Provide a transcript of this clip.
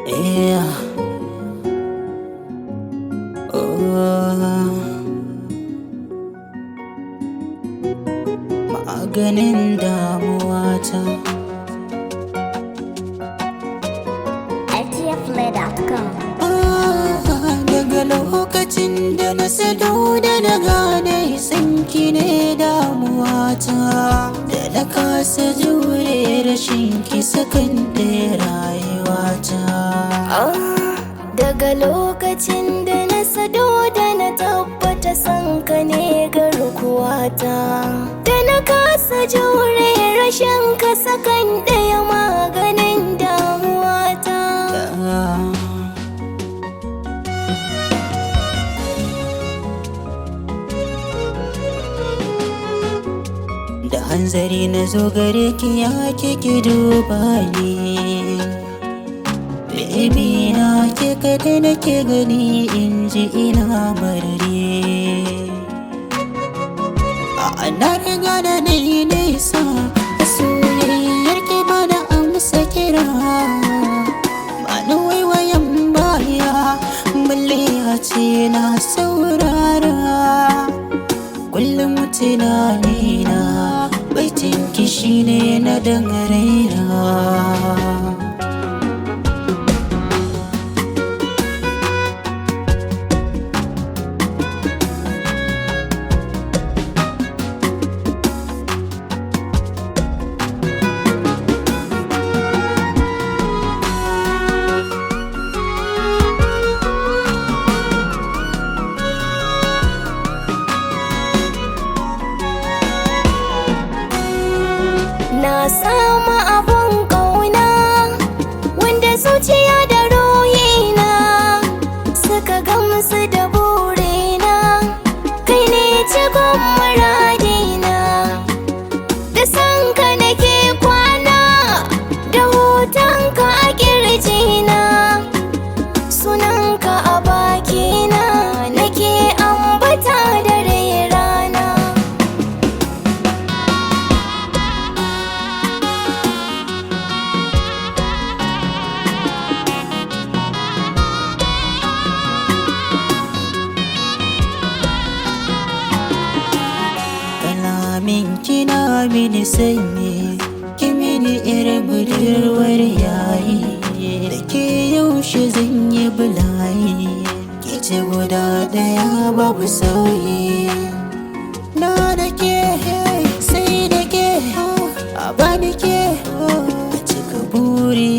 Yeah. Oh. Maganin damuwata. LTFplay.com. Ah, daga lokacin da na sadu da na gane sanki ne damuwata, da na kasa jure rashin ki sakan ɗaya rayuwata. Daga lokacin da na sado da na tabbata san ka ne garkuwata, da na kasa jure rashin ka sakan ɗaya maganin damuwata. Da hanzari na zo gare ki, ya ki duba ni. Baby na, ke kadai nake gani, in ji ina marari. A na riga da na yi nisa a soyayyar ki, ba na amsa kira, ba na waiwayan baya, balle a ce na saurara. Kullum tunanina baitin ki shine na dan raina. Na samu abun ƙauna wanda zuciya da ruhina suka gamsu da burina. Kai ne cikon muradina, da sanka nake kwana, da hotonka a ƙirjina, sunanka a bakina nake ambata dare rana. Kalamin kina mini sanyi, ki mini irin budurwar yayi. Da ke yaushe zan yi bulayi, ki ce guda daya babu sauyi. Na da ke, sai da ke, a bani ke, a cika buri.